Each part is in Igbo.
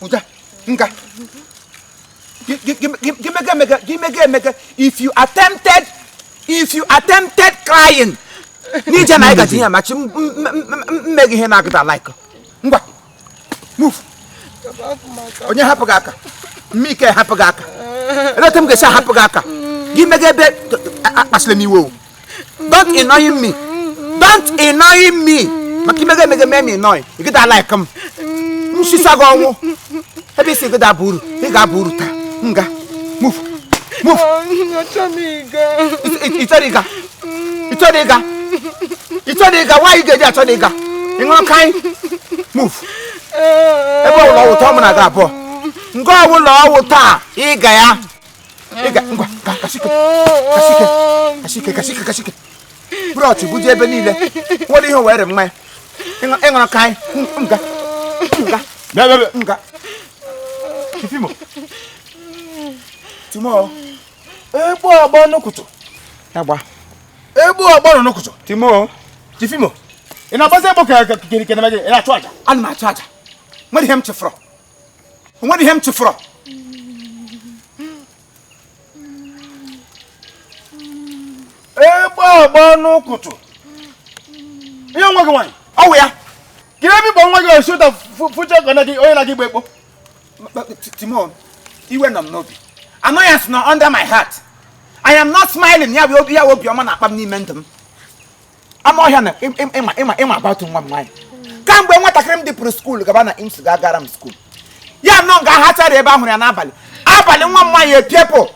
Ụja nga gị mega emega, gị mega emega. If you attempted crying n'ije na anyị gaji ihe amachi mme gị ihe na-agụda like. Ngwa, move. Onye hapụ gị aka? Mmike hapụ gị aka? Eleta m ga-esi ahapụ gị aka? Gị mega ebe akpasịla m iwe o. Don't annoy me, don't annoy me, maka imega emega mee m annoy. Ị gịda like m nshisa gị ọnwụ ebe isi gịda bụ uru ị ga-aba uru taa. Nga, move, move. Achọ m ịga. Ị chọrọ ịga? Ị chọrọ ịga? Ị chọrọ ịga? Nwaanyị ga-eji achọ ịga. Ị ṅụrụ ka anyị move. Ebe ọbụla ọwụ taa, ọ mụ na gị abụọ. Nga ọbụla ọwụ taa, ịga ya, ịga. Ngwa, ka kasike, kasike, kasike, kasike, kasike. Bụrụ ọchị buje ebe niile nwere ihe were mmanya ịṅụrụ ka anyị. Nga, nga. Bịa, bịa, bịa. Nga. Chief Imo. Timo. Egbu ọgbọ n'ụkụtụ. Ya gba. Egbu ọgbọ nọ n'ụkụtụ. Timo. Chief Imo, ị na-agbazi egbo ka kere kere gị, ị na-achụ aja? Ana m achụ aja. Nwere ihe m chefụrụ, nwere ihe m chefụrụ. Egbu ọgbọ n'ụkụtụ. Ihe nwa gị nwaanyị? Ọwụ ya. Kiri ebe ịkpọ nwa gị osi ụta fụcha ka onye onye na-aga igba ekpo. Timo, iwe nọ m n'obi. Annoyance nọ under my heart. I am not smiling. Ya bụ obi, ya bụ obiọma na-akpa m n'ime ndụ m. Ama ọhịa na ịma ịma ịma about nwa m nwaanyị. Kamgbe nwatakịrị m dịpụrụ school gaba na IMSU, ga-agara m school ya nọ nga hachara ebe ahụrụ ya n'abalị abalị, nwa m nwaanyị epiepụ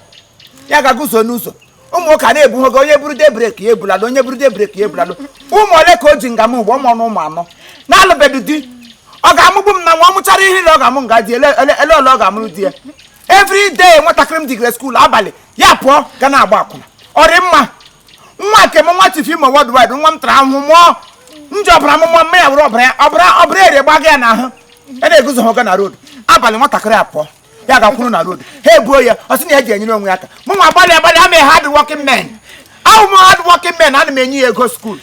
ya ga-guzo n'ụzọ. Ụmụ nwoke a na-ebu ha, onye buru daybreak ya ebulalụ, onye buru daybreak ya ebulalụ. Ụmụ ole ka o ji nga m ugbo ụmụ ọnụ ụmụ anọ na-alụbeghị di? Ọ ga-amụgbu m na nwa ọ mụchara ihe niile ọ ga-amụ nga di ele ele ele ole ọ ga-amụrụ di ya. Every day nwatakịrị m digere school, abalị ya pụọ ga na-agba akwụna. Ọ dị mma? Nwa nke m, nwa Chief Imo Worldwide, nwa m tara ahụhụ mụọ, nji ọbara m mụọ, mma ya were ọbara ya, ọbara ọbara ere gbaga ya n'ahụ, ya na-eguzo ha na road. Abalị nwatakịrị a pụọ, ya gakwuru na road, ha ebuo ya. Ọ sị na ya ji enyere onwe ya aka. Mụ nwa agbalị agbalị ama hard working men ahụ m, hard working men. Ana m enye ya ego school.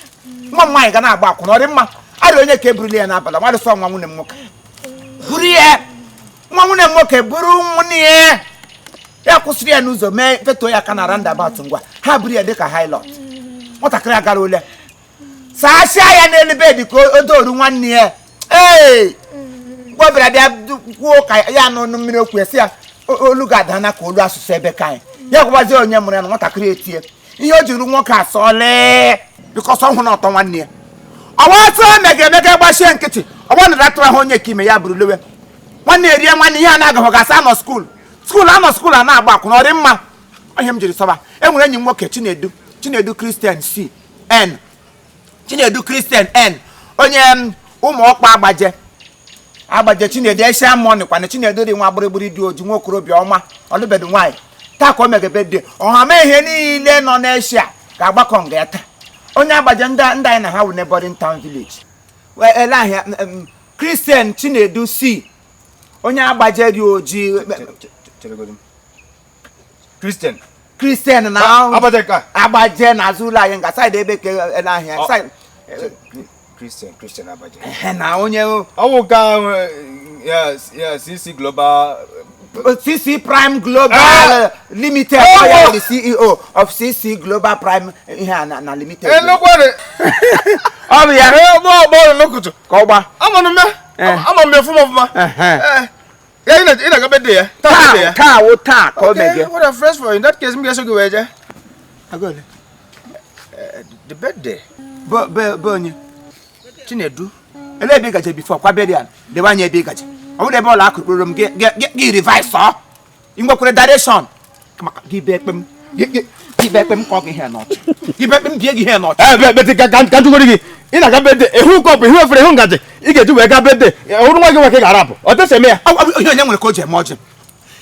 Nwa m nwaanyị ga na-agba akwụna, ọ dị mma? Arịa onye ka eburuli ya n'abalị nwadị sọ nwa nwunye m nwoke buru ya, nwa nwunye m nwoke buru nwunye ya, ya kwụsịrị ya n'ụzọ, mee fetuo ya aka na roundabout. Ngwa, ha buru ya dịka Hilux. Nwatakịrị agara ole saasịa ya n'elu bed ka o doru nwanne ya. Ee, mgbe ọ bịara bịa kwuo ka ya n'ọnụ mmiri okwu ya, sị ya olu ga-adana ka olu asụsụ ebe ka anyị ya gwabazie onye mụrụ ya na nwatakịrị etie ihe o jiri nwoke asọlee because ọ hụ na ọtọ nwanne ya ọwa atụ emega emega gbachie nkịtị. Ọgba nara atụrụ ahụ onye ka ime ya bụrụ lewe nwanne erie nwanne ihe a na-agaghị gasị anọ school, school anọ school a na-agba akwụna. Ọ dị mma? Ihe m jiri sọba, e nwere enyi m nwoke Chinedu, Chinedu Christian C N, Chinedu Christian N, onye m ụmụ ọkpa agbaje agbaje. Chinedu Asia money kwana. Chinedu dị nwa gbịrịgbịrị, dị oji, nwa okorobịa ọma, ọlụbedu nwaanyị. Taa ka o megebe dị ọha ma ihe niile nọ n'Asia ga-agbakọ nga ya taa. Onye agbaje ndị ndị anyị na ha wụ neighboring town village. Ele ahịa Christian Chinedu C, onye agbaje dị oji. Christian. Christian na Agbaje nke a? Agbaje n'azụ ụlọ anyị nga side ebe ka ele ahịa side. Christian, Christian Agbaje. Ehe, na onye Ọ bụ ka ya ya CC Global. CC Prime Global Ah! Limited. Oh, ọ ya oh. bụ the CEO of CC Global Prime ihe a na Limited. Enukwere. Ọ bụ ya. Ee, ọgbọ ọgbọ n'ụkụtụ. Ka ọ gba. Ama m Eh. ama m efu m ọfụma. Ehe. Eh, ya ị na-aga birthday ya. Taa birthday Taa ya. taa wụ taa ka o Okay, mege. what a fresh for. In that case, m ga-eso gị wee jee. Agole. The birthday. Be onye Chinedu. Ele ebe ị gaje before kwa burial? Debe anya ebe ị gaje. Ọ bụrụ ebe ụlọ akụ kpụrụ m gị gị revise ọ ị nwekwara direction maka gị bee ekpe m gị bee ekpe m kọ gị ihe n'ọchị, gị bee ekpe m bie gị ihe n'ọchị. Ee, bete ka njụgoro gị. Ị na-aga birthday, ịhụ cup, ịhụ efere, ịhụ ngaji. Ị ga-eji wee gaa birthday. Hụrụ nwa gị nwoke ga-arapụ. Ọ tesa eme ya. Ihe onye nwere ka o ji eme ọjị,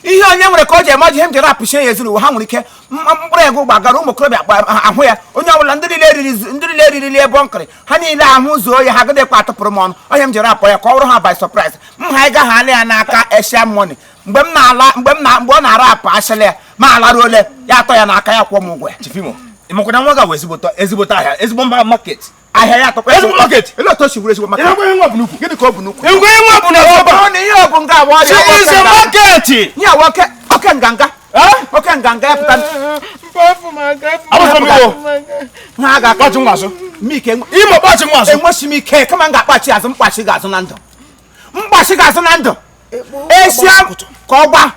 ihe onye nwere ka o ji eme ọjị. Ihe m ji rapụchie ya ezinụlọ ha nwere ike mkpụrụ ego gbagara ụmụ okorobịa ahụ ya. Onye ọbụla, ndị niile eriri, ndị niile eririli ebe ọ nkịrị ha niile ahụ zuo ya, ha gadekwa atụpụrụ m ọnụ. Onye m ji rapụ ya ka ọ bụrụ ha by surprise. M ha ịga ha ala ya n'aka Asia money mgbe m na-ala, mgbe m na mgbe ọ na-arapụ asịlị ya ma alaruole ya, atọ ya n'aka ya, kwụọ m ụgwọ ya. Chief Imo, ị makwa na nwa gị a wụ ezigbote ahịa, ezigbo mba market. Ahịa ya atọkwa. Ezigbo market. Ele otu o si wuru ezigbo Ị market? nakwa ihe nwa bụ n'ukwu. Gịnị ka ọ bụ n'ukwu? Ịhụkwa ihe nwa bụ na Ọ bụrụ na ihe ọ Wepụ nga awa ọrịa. She is a market. Nye awa oke oke nganga. Oke nganga ya pụta. Abụsọ m iwo. Ha ga-aka. Kpachi nwa azụ. M ike. Imo kpachi nwa azụ. Enweghị m ike kama m ga-akpachi azụ mkpachi ga-azụ na ndụ. Mkpachi ga-azụ na ndụ. Esia ka ọ gbaa.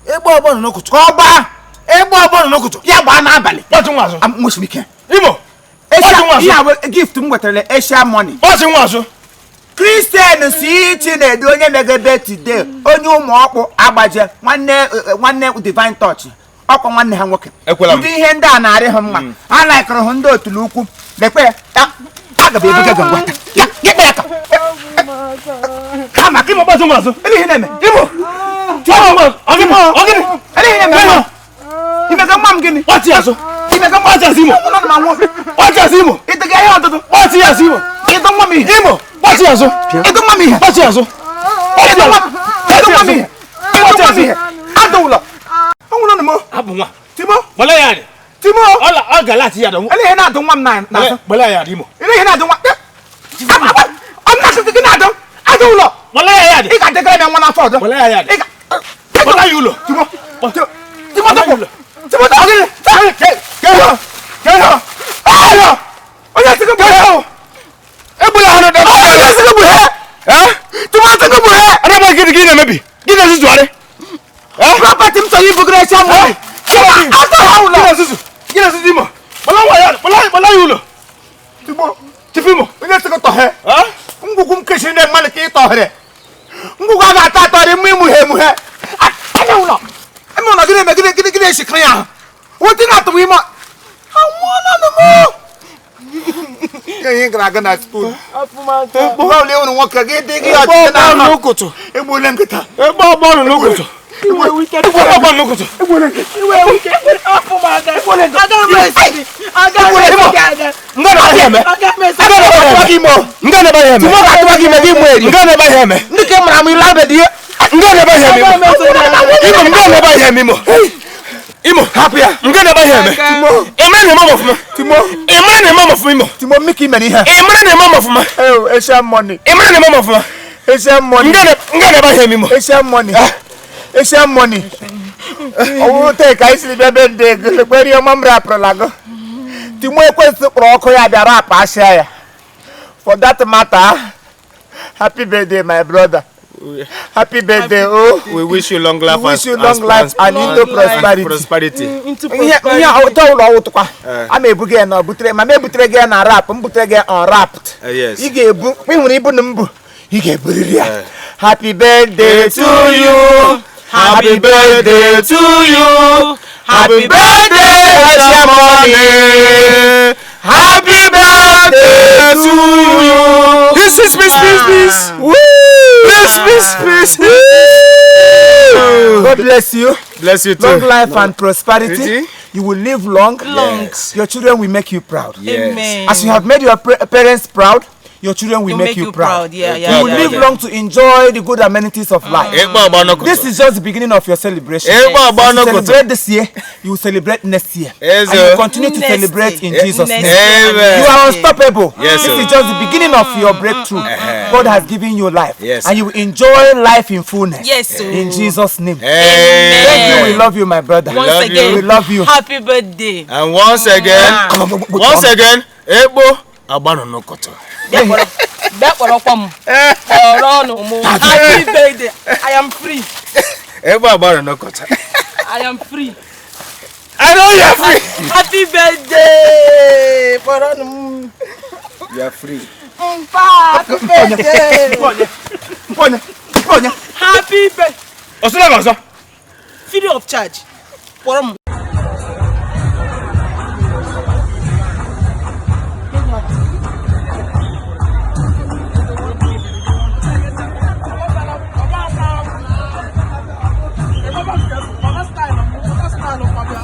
Egbe ọgbọ nọ n'ụtụtụ. Ka ọ gbaa. Egbe ọgbọ nọ n'ụtụtụ. Ya gbaa n'abalị. Kpachi nwa azụ. Enweghị m ike. Imo. Kpachi nwa azụ. Ihe a gift m nwetara Asia money. Kpachi nwa azụ. Christian si Chinedu onye megebe today onye ụmụ ọkpụ agbaje nwanne nwanne Divine Touch ọkwa nwanne ha nwoke. Ndị ihe ndị a na-arị ha mma ha laikụrụ hụ ndị otulu ukwu lekwe ya aga m ebuga gị ngwa ya gị ya ka kama ka Imo kpachi nwa azụ. Ele ihe na-eme Imo ele ihe na-eme imega nwa m gịnị kpachi azụ imega nwa kpachi azụ Imo kpachi azụ Imo ịdịga ihe ọdụdụ kpachi azụ Imo ịdụ nwa m ihe Imo kpachi azụ ịdụ nwa m ihe kpachi azụ ịdụ nwa m ihe ịdụ nwa m ihe adụ ụlọ ọnwụrụ m abụ nwa Timo gbala ya anyị Timo ọ ga-alaghachi ya ele ihe na-adụ nwa m n'azụ gbala ya Imo ele ihe na-adụ nwa ọ na-asị gị na-adụ adụ ụlọ gbala ya ya ị ga-adịgara m nwa n'afọ ọzọ gbala ya ya gbala ya ụlọ Timo Timo tọpụ Timo tọpụ onye sị gị bụ he egbula ha n'ụdọ onye sị gị bụ he Timo sị gị bụ he adaba gịnị gị na-emebi gị na-ezuzugharị property m chọrọ ibugara Asia money atọ ha ụlọ gị na-ezuzu Imo gbala nwa ya gbala ya ụlọ Timo Chief Imo onye sị gị tọhe ngwugwu m kechiri ndị mmadụ ka ị tọhere ngwugwu a ga-atọ atọrị mma imughe emughe anya ụlọ eme ụlọ gịnị eme gịnị gịnị gịnị eshikiri ya ahụ wetị na-atụwa ime anwụọla nụ m ihe gara aga na skuul mgbe ole ụlụ nwoke gị dị gị ọchịchị na ahụ n'ụtụtụ egbuole nkịta egbe ọgbọ nọ n'ụtụtụ egbe ọgbọ nọ n'ụtụtụ egbuole nkịta Imo hapụ ya nga na-ebe ihe eme ịmara na ịma m ọfụma Timo ịmara na ịma m ọfụma Imo Timo mmiki mere ihe ịmara na ịma m ọfụma Asia money ịmara na ịma m ọfụma Asia money nga na-ebe ihe eme Imo Asia money Asia money ọwụrụ tee ka anyị siri bịa be ndị ego ekpere ihe ọma m rapụrụla gị Timo ekwentị kpọrọ ọkụ ya bịa rapụ asịa ya for that matter happy birthday my brother. Happy birthday, oh. We wish you long life. We wish you long life and into prosperity. Into Ihe ụtọ ụlọ ụtụkwa. A ma ebuga ya na butere ma ma ebutere gị na wrap, m butere gị unwrapped. Yes. Ị ga-ebu, ị hụrụ ibu na mbụ. Ị ga-eburiri ya. Happy birthday to you. Happy birthday to you. Happy birthday, Asia money. Happy birthday to you. Peace, peace, peace, peace, peace. Peace, peace, peace. God bless you. Bless you too. Long life and prosperity. Pretty. You will live long. Long. Yes. Your children will make you proud. Yes. Amen. As you have made your parents proud, your children will make you proud. Yeah, yeah. You will yeah, live yeah. long to enjoy the good amenities of life. This is just the beginning of your celebration. Egbe ọgbọ As you n'ụtụtụ. celebrate this year, you will celebrate next year. Yes, and you will sir. continue to Next celebrate in year. Jesus' Next name. year. Amen. You are unstoppable. Yes, this sir. is just the beginning of your breakthrough. God has given you life. Yes, And you will enjoy life in fullness. Yes, sir. In Jesus' name. Amen. Thank you. We love you, my brother. Once love you. again, We love you. Happy birthday. And once again, once again, Egbo agba nọ n'ụtụtụ. Bịa kpọrọkwa m. Kpọrọ ọnụ mụ. Happy birthday. I am free. Egbo agba nọ n'ụtụtụ. I am free. I know you are free. Happy birthday. Kpọrọ ọnụ m. You are free. Mpa, happy birthday. Mponye, mponye. Happy birthday. Ọsụla gị ọzọ. Free of charge. Kpọrọ m.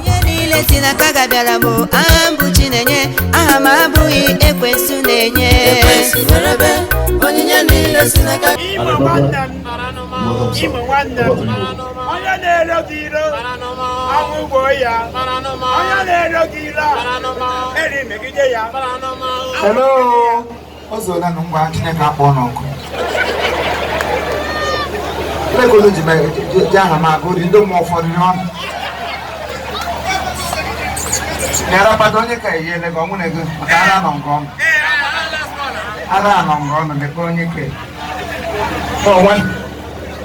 Ihe niile si n'aka ga bịara m aha m bụ Chinenye aha m abụghị ekwensu na-enye. Onyinye niile si n'aka Imo nwanne m, Imo nwanne m, onye na-ero gị iro, anwụ gbuo ya, onye na-ero gị iro a, eri megide ya. Hello. O zuola nụ ngwa Chineke akpọ n'ọkụ. Ebe ka unu ji ji aha m agụ ndị mmụọ ụfọdụ ihe ọnụ. Nyara kpado onye ka eyiele gị ọnwụ na ego maka ara nọ nke ọnụ. Ara nọ nke ọnụ mekwa onye ke. Ọ nwanne.